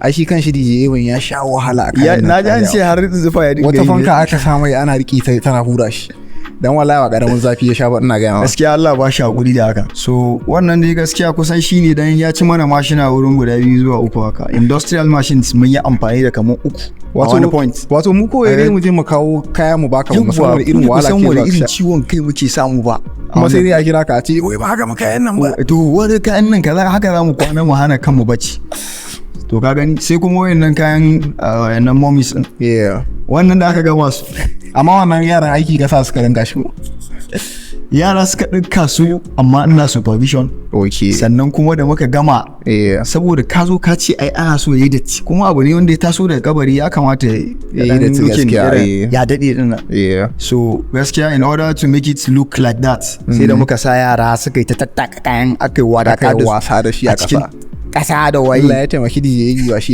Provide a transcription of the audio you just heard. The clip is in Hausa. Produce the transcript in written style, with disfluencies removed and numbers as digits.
Ai shi kan shi DJ Ewan ya sha wahala a Ya, kayan na nan. ji an ce har zufa ya dinga Wata yi. fanka aka sa mai ana riƙe ta tana hura shi. Dan wallahi ba karamin zafi ya sha ba, ina gaya ma. Gaskiya Allah ba shi hakuri da haka. So wannan dai gaskiya kusan shine, dan ya ci mana mashina wurin guda biyu zuwa uku haka. Industrial machines mun yi amfani da kamar uku a wani point. Wato mu kawai dai mu je mu kawo kaya mu baka, mu san wani irin wahala San ke wani zuwa irin ka sha. ciwon kai muke samu ba. Kuma sai dai a kira ka a ce wai ba haka maka kayan nan ba. To wani kayan nan kaza, haka za mu kwana mu hana kanmu bacci. To ka gani, sai kuma wayannan kayan, wayannan mummies din, wannan da aka gama su. Amma wannan yaran aiki ka sa suka rinka shi? Yara suka ɗinka su, amma ina supervision. Sannan kuma da muka gama, saboda ka zo ka ce ai ana so yayi datti, kuma abu ne wanda ya taso daga kabari, ya kamata ya Yayi dan datti looking gaskiya, irin ya daɗe din nan. So gaskiya in order to make it look like that, sai da muka sa yara suka yi ta tattaka kayan, aka yi wadaka Aka yi da su wasa da shi a cikin ƙasa. ƙasa da waye. Allah ya taimaki DJ ba shi.